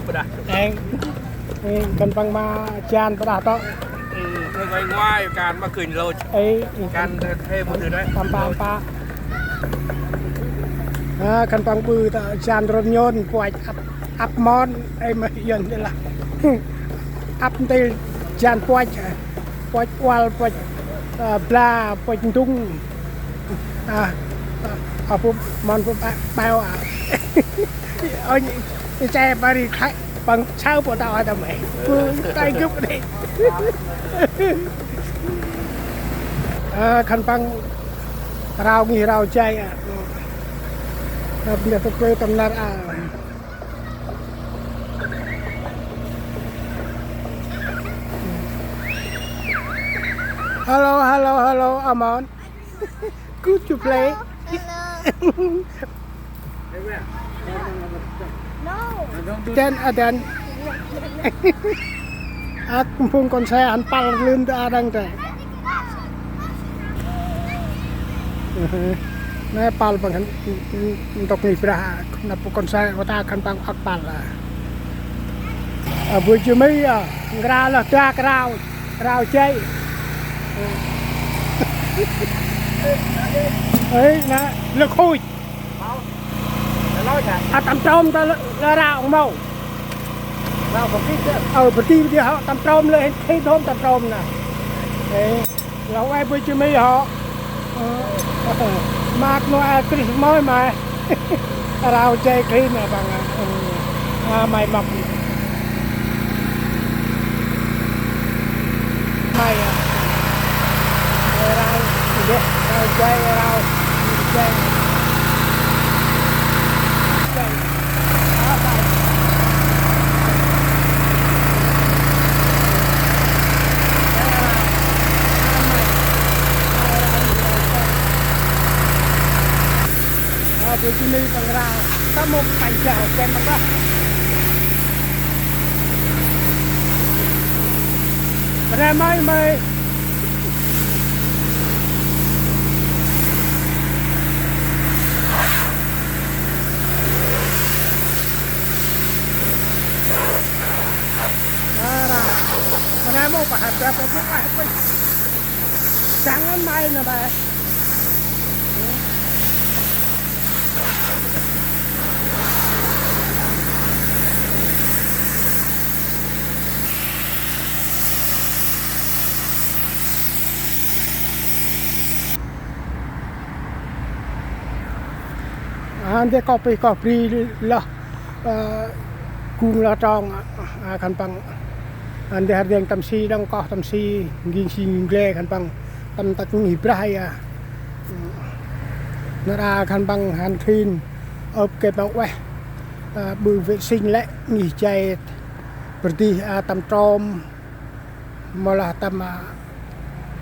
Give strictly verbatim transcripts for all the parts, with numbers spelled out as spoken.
ôh, ƀiălah. Ê, ê, khân păng ma jan ƀiălah tŏ. Ơ, ơ, ngoai ngoai, kan ma kơi lôch. Ê, ê, kan thêm một thứ đấy. Păng, păng, păng. A, khân păng ƀư tŏ jan rôn nhôn, puăch ăp, ăp mon, ê, ma Yuăn tê lah. Ăp ntil jan puăch, puăch uăl, puăch, ơ, bla, puăch ndŭng. A, a, a, phung mon phung ƀa-, ƀeo a. Ơ, nhi, nhi che ƀa ri khai, păng saơ pô tao ai tâm ê. Phung tay gŭp đê. A, khân păng rao ngih rao jay a. Khân păng tŭ plư tâm nar a. Hello, hello, hello, Amon. Good to play. Hello. No. Then, uh, then. Ăt phung kon se hăn păl lưn ta đang te. Nê păl păng hăn, ntŭk ngih brah, năp kon se, ơ, ta khân păng ăt păl a. A, bu jơmĭ a, ngra lah dak rao, rao jay. Ê, nê, lơ khuch. A, tâm trôm ta lơ, lơ rao mâu. Ơ, bơh ti bơh ti hŏ tâm trôm lĕ, hên khĭt hôm tâm trôm nơh. Ê, lah ueh bơh jêh mi hŏ. Ơ, Mơak Nôel Krist mơi mah. Rao jay khĭt nơh păng. Ơ, a, may mâp. May, a. Rao, rao jay, rao jay. Ơ, bơh jêh mi păng rao, ta mâu păng jao ken măng đah. Bơh nê may may. Ơ, rao. Bơh nê mâu păng hăt bơh, bơh mâu păng hăt bơh. Dăng ăn may nơh bơh. A, ndeh koh pih koh bri lơh, ơ, gung lơh trong, a, khân păng. A, ndeh rdeng tâm si đăng koh tâm si, nging si nging gle khân păng tâm tât ngih brah a. Nar a khân păng hăn khĭn ôp gay păng ueh, a, ƀư vệ sinh lĕ ngih jay bơh ti, a, tâm trôm. Mâu lah tâm, a,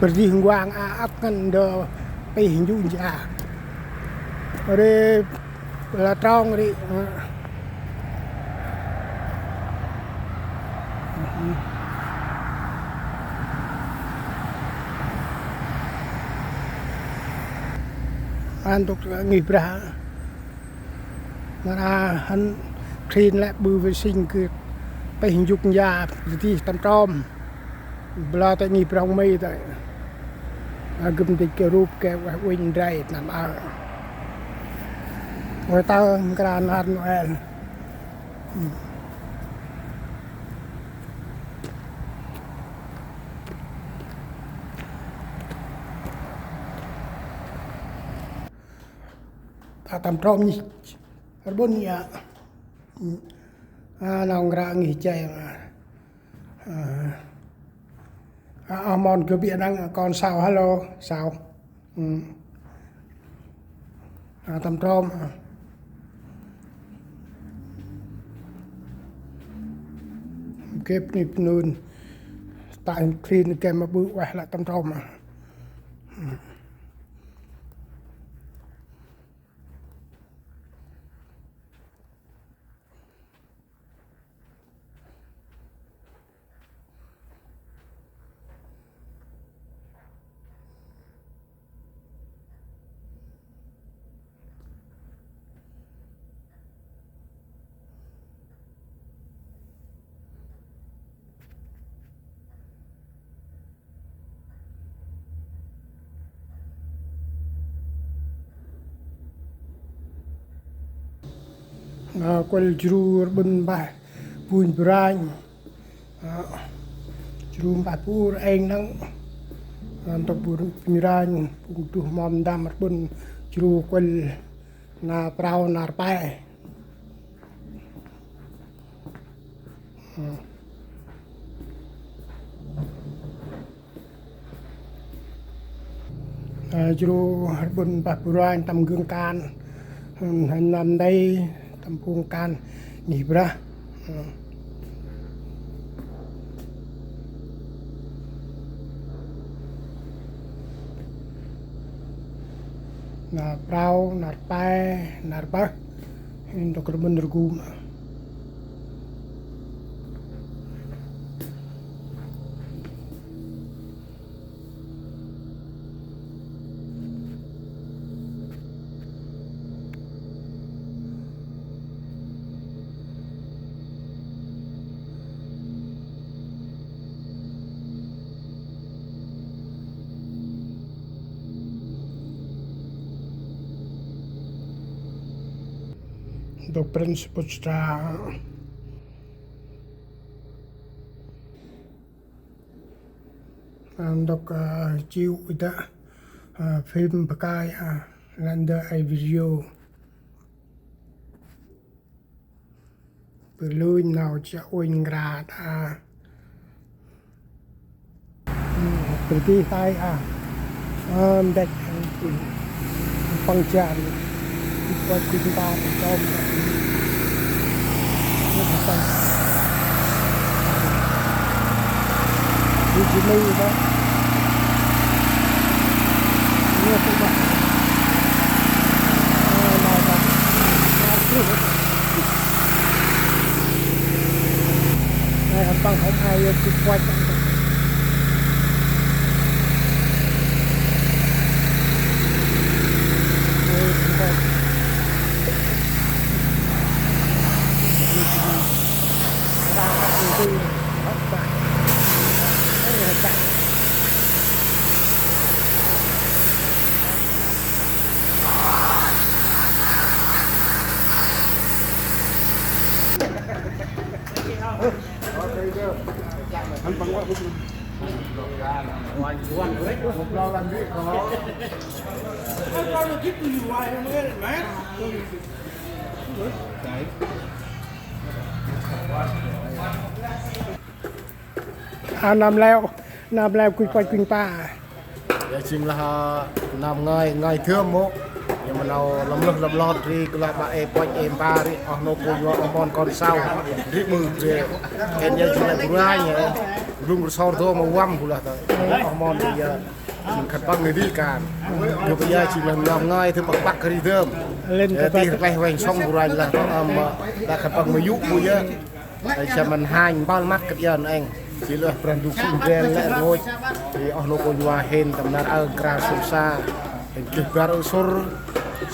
bơh ti nguang, a, ăp ngăn ndơ pih nju nja. Ri la trong ri, a. Ăn ntŭk ngih brah. Nar a hăn khĭn lĕ ƀư vệ sinh gay pih nju nja bơh ti tâm trôm. Bla tơ ngih brah Mi tơ. A, gâp ntĭch gay rup gay ueh uănh ndray tâm aơ. Ueh tơ nkra nar Nôel. Ta tâm trôm nhih. Rbŭn ya. A, nau nkra ngih jay ma. A. A, oh mon gâp bia năng kon sau, hello, sau. Ơ. A, tâm trôm. A. Gâp ni pnun. Ta khĭn gay ma ƀư ueh lĕ tâm trôm. A. A, kuăl jru rbŭn mpeh Bunh Branh. A, jru mpeh bu ur êng năng. A, ntŭk bu Bunh Branh, phung duh mâm ndăm rbŭn jru kuăl nar prao nar pe. A. A, jru rbŭn mpeh bu ranh tâm gưng kan. Hên năm ndei tâm phung kan ngih brah. A. Nar prao, nar pe, nar pơh. Hên ntŭk rbŭn rgum. Ntŭk Prince Puchta. Ntŭk, a, chiu dah, a, phim pakai, a, lăn dah ai video. Pơlui nau cha uin ngrat, a. Pơlui tai, a. Ơ, ndek, păng jan. Kuat kuat ta, tôm. Di di ni ba. Ni tu ba. Ơ, nau ba. Nai hăm păng hăm hai yơh kơ kuat. A, năm leo, năm leo kuih kuach kuih pa. Yơ jêng lah, a, năm ngai, ngai thơm mô. Yơ ma nau lăm lơh lăm lơh ri kơ lah ba ê puach ê mpa ri, oh nô kônh va oh mon kon sau. Ri ƀư ri. Khen yơ jêng lah bu rai yơ. Rŭng rơsor dô ma văm bu lah tơ. Oh mon ri yơ. Jêng khân păng ri kan. Yơ ba yơ jêng lah năm ngai thơm păk păk ri thơm. Yơ tih rkleh veng sŏng bu rai lah tơ, ăm, lah khân păng ma yŭ bu yơ. Ê, sa mân hanh mbal măt kơt yơn êng. Jêh lơh Brah Ndu phung ren lĕ rngôch. Ê, oh nô kônh va hên tâm nar aơ nkra sŭr sa. Hên geh bar ơ sŭr.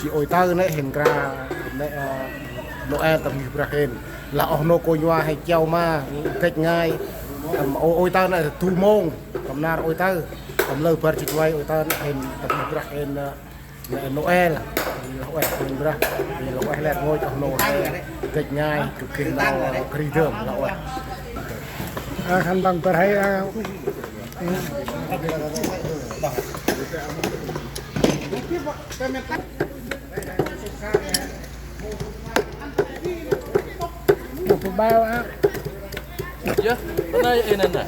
Jêh ôi tơ nĕ hên nkra nĕ, ơ, Nôel tâm ngih Brah hên. Lah oh nô kônh va hên chiau ma, dăch ngai. Tâm ôi, ôi tơ nĕ du mông. Tâm nar ôi tơ. Tâm lơ bar jêt vay ôi tơ nĕ hên tâm ngih Brah hên, ơ, Nê Nôel, lah ueh, Kôranh Brah, lah ueh lĕ rngôch oh nô he, dăch ngai, gâp geh nau kri dơm, lah ueh. A, khân păng pơrhei, a. Nô pơbao, a. Yơ, nê, ê, nê, nê.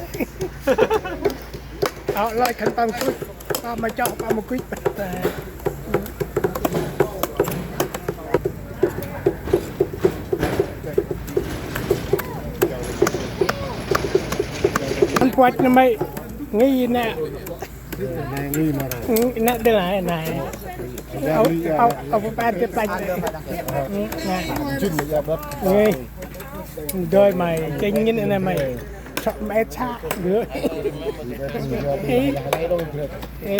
Ơ, lơi khân păng kuch, pă ma chŏ, pă ma kuch. Ăn puăch nơm mày, nghi nè. Nghi nè. Nghi nè, đây là nè. Ơ, ơ, ơ, pă pă pă. Nghi nè. Nghi. Đôi mày, chính nghi nè mày. Sŏk mét să gơ. Ê. Ê.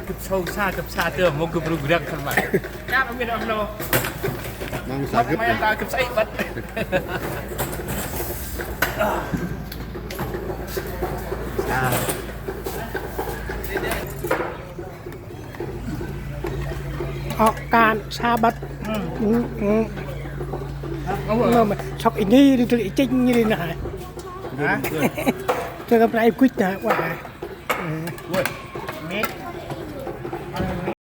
Gâp sâu sa, gâp sa tơ, mâu gâp rŭ răng khân may. Char amir amlo. Măng sa gâp. May ta gâp sa ih băt. Sa. Ơ, kan sa băt. Ừ, ừ. Ơ, ơ. Mơ, mơ, sŏk ih nghi đi, tui ih chênh nghi đi nè. Hả? Tui gâp rai kuch nè, uah. Ui, mét.